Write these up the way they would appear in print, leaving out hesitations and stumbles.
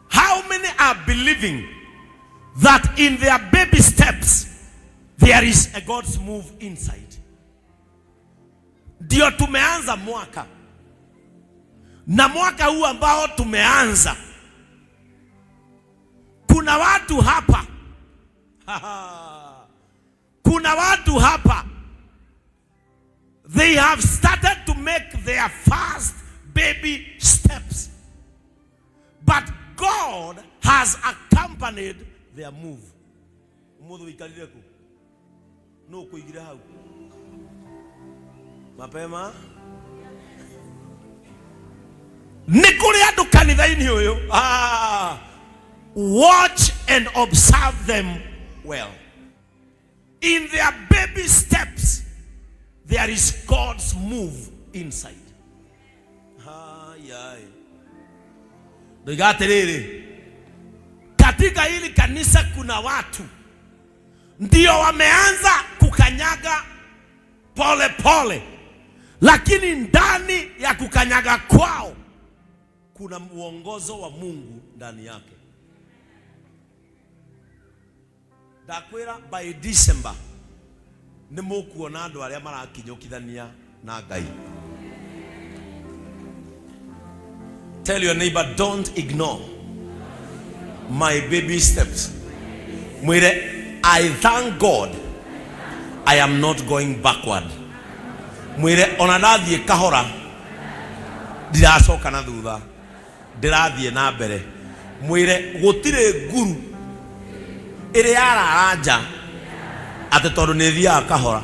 How many are believing that in their baby steps there is a God's move inside? Ndio tumeanza mwaka, na mwaka huu ambao tumeanza, kuna watu hapa kuna watu hapa they have started to make their first baby steps, but God has accompanied their move. Mũthũ wikarire kũ? Nũ ũkũigire hau mapema? Nĩ kũrĩ andũ kanitha-inĩ ũyũ. Ah, watch and observe them well. In their baby steps there is God's move inside. Ai. Ndoiga atĩrĩrĩ, katika hili kanisa kuna watu ndio wameanza kukanyaga pole pole, lakini ndani ya kukanyaga kwao kuna muongozo wa Mungu ndani yake. Ndakwĩra by December nĩ mũkuona andũ arĩa marakinyũkithania na Ngai. Tell your neighbor, don't ignore my baby steps. Mwĩre, I thank God I am not going backward. Mwĩre ona ndathiĩ kahora ndiracoka na thutha, ndĩrathiĩ na mbere. Mwĩre gũtirĩ nguru ĩrĩ yarara nja atĩ tondũ nĩ ĩthiaga kahora.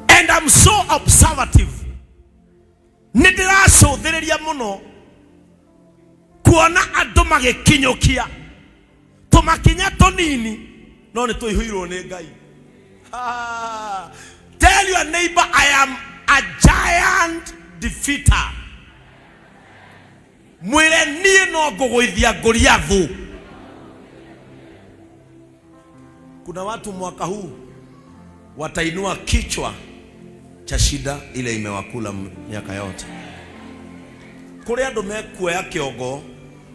And I'm so observative, nĩ ndĩracũthĩrĩria mũno kuona andũ magĩkinyũkia tũmakinya tũnini no nĩ tũihũirwo nĩ Ngai. Ah, tell your neighbor, I am a giant defeater. Mwĩre niĩ no ngũgũithia Goliathu. Kuna watu mwaka huu watainua kichwa cha shida ile imewakula miaka yote. Kũrĩ andũ mekuoya kĩongo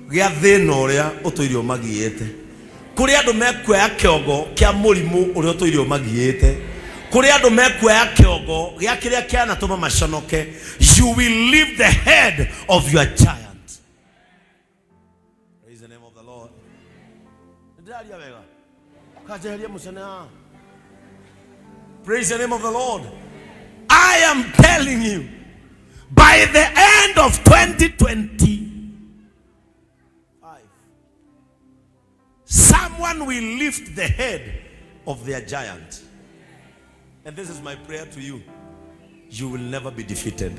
gĩa thĩna ũrĩa ũtũire ũmagiĩte. Kũrĩ andũ mekuoya kĩongo kĩa mũrimũ ũrĩa ũtũire ũmagiĩte. Kũrĩ andũ mekuoya kĩongo gĩa kĩrĩa kĩanatũma maconoke. You will leave the head of your giant. Praise the name of the Lord. Nĩndĩraria wega? Kanjeherie mũcene haha. Praise the name of the Lord. I am telling you, by the end of 2025, someone will lift the head of their giant. And this is my prayer to you. You will never be defeated.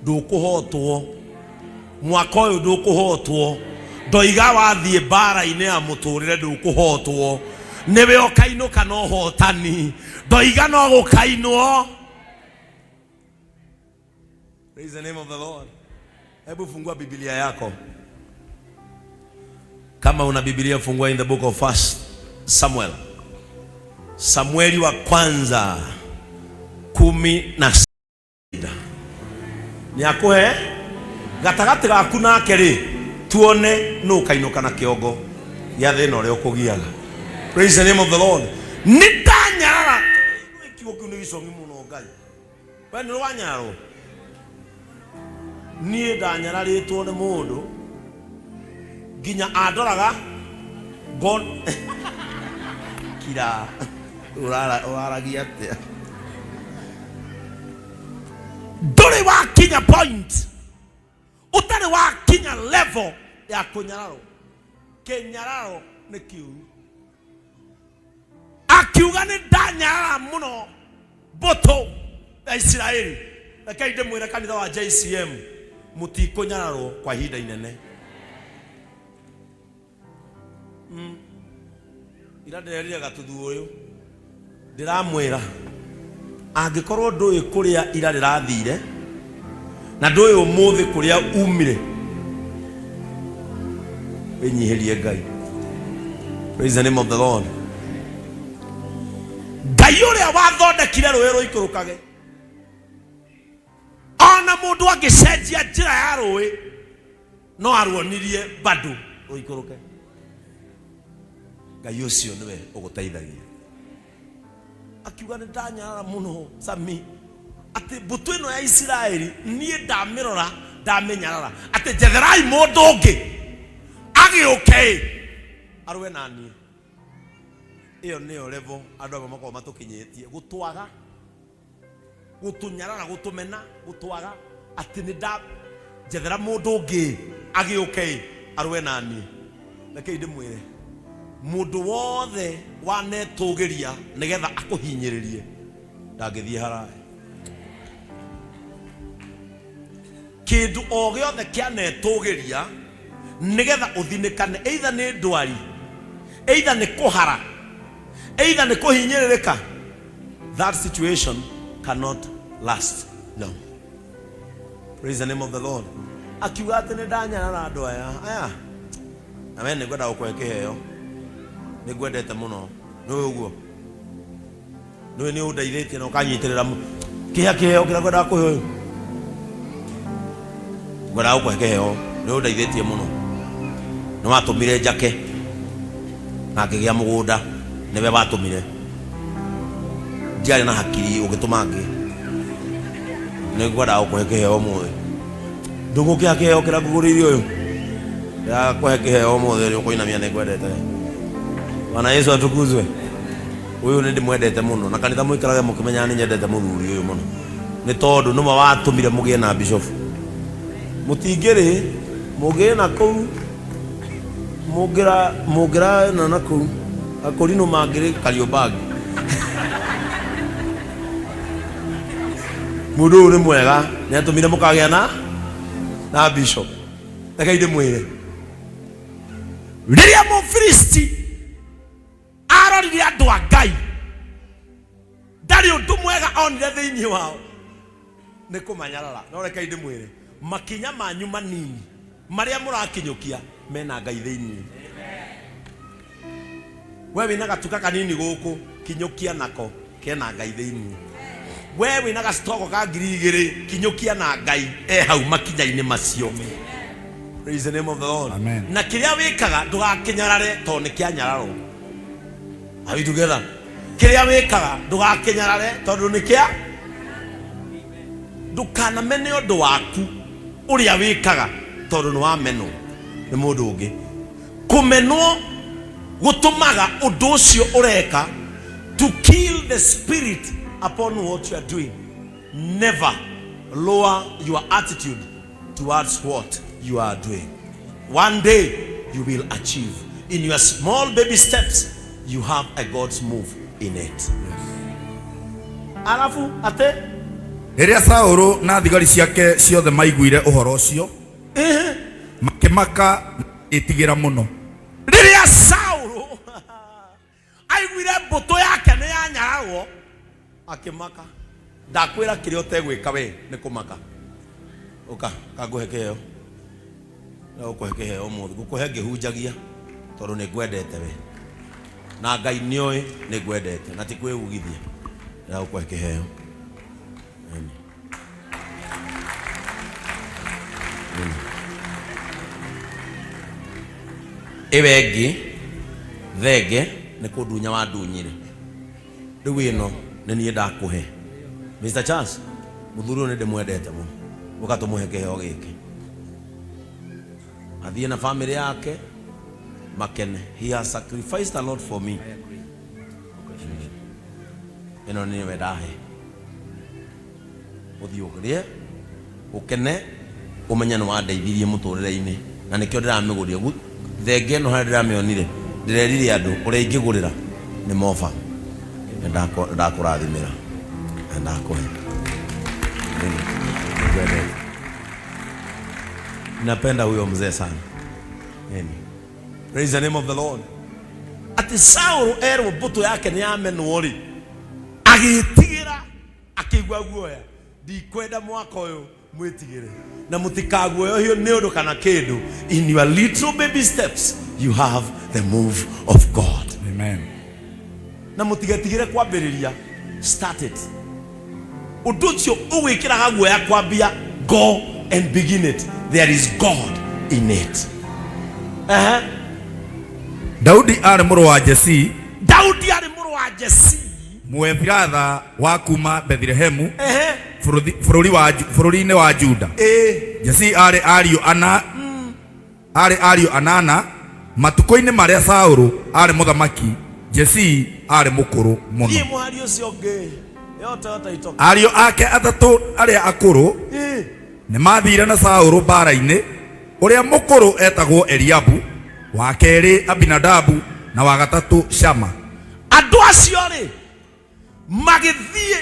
Ndũkũhotwo mwaka ũyũ, ndũkũhotwo. Ndoiga wathiĩ mbara-inĩ ya mũtũrĩre ndũkũhotwo, nĩwe ũkainũka na ũhotani. Ndoiga no gũkainwo. Praise the name of the Lord. Hebu fungua Biblia yako. Kama una Biblia fungua in the book of First Samuel. Samueli wa kwanza 16. Nĩ akũhe gatagatĩ gaku nake rĩ, tuone nũ ũkainũka na kĩongo gĩa thĩna ũrĩa ũkũgiaga. Praise the name of the Lord. Nĩ ndanyarara. Kiugo kĩu nĩ gĩcongi mũno Ngai. We nĩ wanyararwo? Niĩ ndanyararĩtwo nĩ mũndũ nginya andoraga ngon kira ũraragia atĩa? Ndũrĩ wakinya point, ũtarĩ wakinya level ya kũnyararwo. Kĩnyararo nĩ kĩũru. Akiuga nĩ ndanyarara mũno mbũtũ ya Isiraeli. Rekei ndĩmwĩre kanitha wa JCM, mũtikũnyararwo kwa ihinda inene. Ira ndĩrerire gatuthu ũyũ, ndĩramwĩra angĩkorwo ndũĩ kũrĩa ira rĩrathire na ndũĩ ũmũthĩ kũrĩa umire, wĩnyihĩrie Ngai. Praise the name of the Lord. Ngai ũrĩa wathondekire rũĩ rũikũrũkage o Ona mũndũ angĩcenjia njĩra ya rũĩ no aruonirie bado rũikũrũke. Ngai ũcio nĩwe ũgũteithagia. Akiuga nĩ ndanyarara mũno Sami atĩ mbũtũ ĩno ya Isiraeli niĩ ndamĩrora ndamĩnyarara atĩ njetherai mũndũ ũngĩ agĩũke ĩ arũe na niĩ. Ĩyo nĩyo level andũ amwe makoragwo matũkinyĩtie gũtwaga gũtũnyarara gũtũmena gũtwaga atĩ nĩ nda njethera mũndũ ũngĩ agĩũke ĩ arũe na niĩ. Rekei ndĩmwĩre mũndũ wothe wanetũgĩria nĩgetha akũhinyĩrĩrie ndangĩthiĩ haraya. Kĩndũ o gĩothe kĩanetũgĩria nĩgetha ũthinĩkane, either nĩ ndwari, either nĩ kũhara, either nĩ kũhinyĩrĩrĩka, that situation cannot last long. Praise the name of the Lord. Akiuga atĩ nĩ ndanyarara andũ aya aya, na we nĩ ngwenda gũkũhe kĩheo, nĩ ngwendete mũno, nĩ ũguo nĩwe nĩ ũndeithĩtie na ũkanyitĩrĩra kĩhea kĩheo kĩrĩa ngwendaga kũhe ũyũ ngwendaga gũkũhe kĩheo nĩ ũndeithĩtie mũno nĩ watũmire njake na ngĩgĩa mũgũnda nĩwe watũmire ndiarĩ na hakiri ũgĩtũma ngĩ nĩ ngwendaga gũkũhe kĩheo ũmũthĩ ndũgũkĩha kĩheo kĩrĩa ngũgũrĩire ũyũ ndĩrakũhe kĩheo ũmũthĩ nĩ ũkũinamia nĩ ngwendete Bwana Yesu atukuzwe Ũyũ nĩ ndĩmwendete mũno na kanitha mũikarage mũkĩmenyaga nĩ nyendete mũthuri ũyũ mũno nĩ tondũ nĩwe watũmire mũgĩe na bishofu. Mũtingĩrĩ mũngĩrĩ na kũu mũngĩra mũngĩra na na kũu akũrinũ mangĩrĩ Kariobangi. Mũndũ ũyũ nĩ mwega nĩ atũmire mũkagĩa na na bishop. Rekei ndĩmwĩre rĩrĩa Mũfilisti Arorire andũ a Ngai, ndarĩ ũndũ mwega onire thĩinĩ wao, nĩ kũmanyarara. No rekei ndĩmwĩre, makinya manyu manini marĩa mũrakinyũkia mena Ngai thĩinĩ. We wĩna gatuka kanini gũkũ, kinyũkia nako kena Ngai thĩinĩ. We wĩna gacitoko ka 2000, kinyũkia na Ngai e hau makinya-inĩ macio. Praise the name of the Lord. Amen. Na kĩrĩa wĩkaga ndũgakĩnyarare tondũ nĩ kĩanyararwo. Are we together? Kĩrĩa wĩkaga ndũgakĩnyarare tondũ nĩ kĩa ndũkanamene ũndũ waku ũrĩa wĩkaga tondũ nĩ wamenwo nĩ mũndũ ũngĩ. Kũmenwo gũtũmaga ũndũ ũcio ũreka to kill the spirit upon what you are doing. Never lower your attitude towards what you are doing. One day you will achieve. In your small baby steps, you have a God's move in it. Alafu ate Rĩrĩa Saũlũ na thigari ciake ciothe maiguire ũhoro ũcio, makĩmaka ĩtigĩra mũno. Rĩrĩa Saũlũ aiguire mbũtũ yake nĩ yanyararwo akĩmaka. Ndakwĩra kĩrĩa ũtegwĩka we nĩ kũmaka. Ũka kangũhe kĩheo, ngũkũhe kĩheo ũmũthĩ, ngũkũhe ngĩhunjagia tondũ nĩ ngwendete we na Ngai nĩoĩ nĩ ngwendete na ti kwĩugithia. Ndĩragũkũhe kĩheo. Amen. Ĩyo ĩngĩ thenge nĩ kũndunya wandunyire rĩu ĩno nĩ niĩ ndakũhe. Mr. Charles, mũthuri ũyũ nĩ ndĩmwendete mũno, ũka tũmũhe kĩheo gĩkĩ athiĩ na family yake makene. He has sacrificed a lot for me. Ĩno nĩwe ndahe. Ũthiĩ ũrĩe ũkene ũmenye nĩ wandeithirie mũtũrĩre-inĩ na nĩkĩo ndĩramĩgũrire. Thenge ĩno harĩa ndĩramĩonire ndĩrerire andũ ũrĩa ingĩgũrĩra nĩ moba. Nĩ ndakũrathimĩra na ndakũhe. Nĩngwendete. Napenda huyo mzee sana. Amen. Praise the name of the Lord. Atĩ Saũlũ erwo mbũtũ yake nĩ yamenwo rĩ, agĩtigĩra akĩigua guoya. Ndikwenda mwaka ũyũ mwĩtigĩre na mũtikaguoyohio nĩ ũndũ kana kĩndũ. In your little baby steps you have the move of God. Amen. Na mũtigetigĩre kwambĩrĩria, start it. Ũndũ ũcio ũgwĩkĩraga guoya kwambia, Go and begin it. There is God in it. Ehe. Daudi aarĩ mũrũ wa Jesii. Daudi arĩ mũrũ wa Jesii. Mũefiratha wa kuuma Bethilehemu, Ehe. bũrũri-inĩ wa Juda. Jesii aarĩ ariũ ana, aarĩ ariũ anana. Matukũ-inĩ marĩa Saũlũ aarĩ mũthamaki, Jesii aarĩ mũkũrũ mũno. Thiĩ mũhari ũcio ũngĩ. Yote yote itoka. Ariũ ake atatũ arĩa akũrũ nĩ maathiire na Saũlũ mbaara-inĩ. Ũrĩa mũkũrũ etagwo Eliabu, wa kerĩ Abinadabu, na wa gatatũ Shama. Andũ acio rĩ magĩthiĩ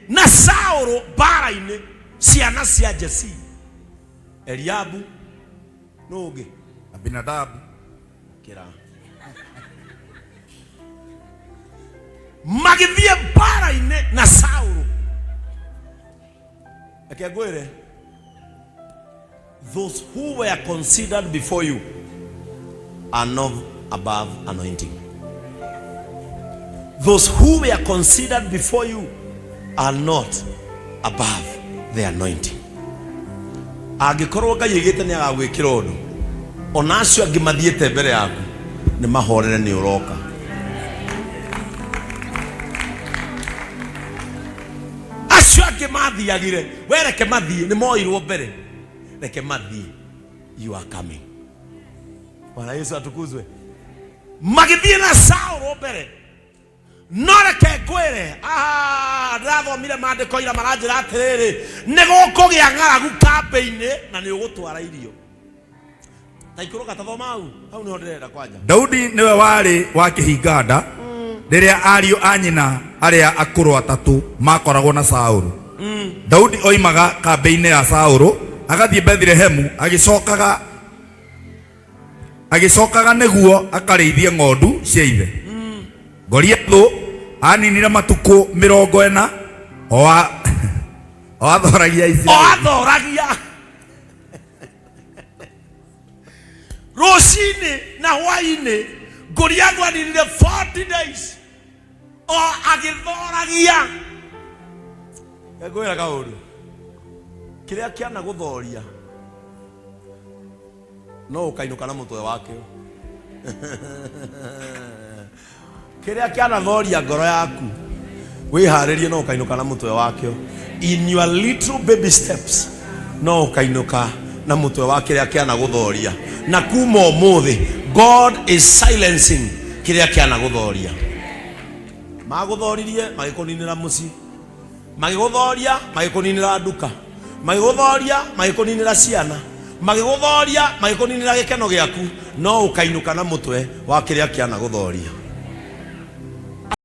na Saũlũ mbaara-inĩ, ciana cia Jesii, Eliabu, nũ ũngĩ? Abinadabu. Kĩra. Magĩthiĩ mbaara-inĩ na Saũlũ. Reke ngwĩre, those who were considered before you are not above anointing. Those who were considered before you are not above the anointing. Angĩkorwo Ngai aigĩte nĩ agagwĩkĩra ũndũ, ona acio angĩ mathiĩte mbere yaku nĩ mahorere nĩ ũroka. Acio angĩ mathiagire, we reke mathiĩ, nĩ moirwo mbere, reke mathiĩ, you are coming. Bwana Yesu atukuzwe. Magĩthiĩ na Saũlũ mbere, no reke ngwĩre, ah, ndĩrathomire maandĩko ira maranjĩra atĩrĩrĩ, nĩ gũkũgĩa ng'aragu kambĩ-inĩ na nĩ ũgũtwara irio. Ta ikũrũka tathoma hau, hau nĩho ndĩrenda kwanja. Daudi nĩwe warĩ wa kĩhinga nda rĩrĩa ariũ a nyina arĩa akũrũ atatũ makoragwo na Saũlũ. Daudi oimaga kambĩ-inĩ ya Saũlũ agathiĩ Bethilehemu, agĩcokaga nĩguo akarĩithie ng'ondu cia ithe. Goliathũ aninire matukũ 40 o athoragia O Isiraeli. Athoragia rũcinĩ na hwainĩ. Goliathũ aninire 40 days o agĩthoragia. Ngwĩra kaũndũ, kĩrĩa kĩana gũthoria no ũkainũka na mũtwe wakĩo. Kĩrĩa kĩanathoria ngoro yaku, wĩharĩrie, no ũkainũka na mũtwe wakĩo. In your little baby steps, no ũkainũka na mũtwe wa kĩrĩa kĩanagũthoria. Na kuma ũmũthĩ, God is silencing kĩrĩa kĩanagũthoria. Magũthoririe magĩkũninĩra mũciĩ, magĩgũthoria magĩkũninĩra nduka, magĩgũthoria magĩkũninĩra ciana, magĩgũthoria magĩkũninĩra gĩkeno gĩaku. No ũkainũka na mũtwe wa kĩrĩa kĩanagũthoria.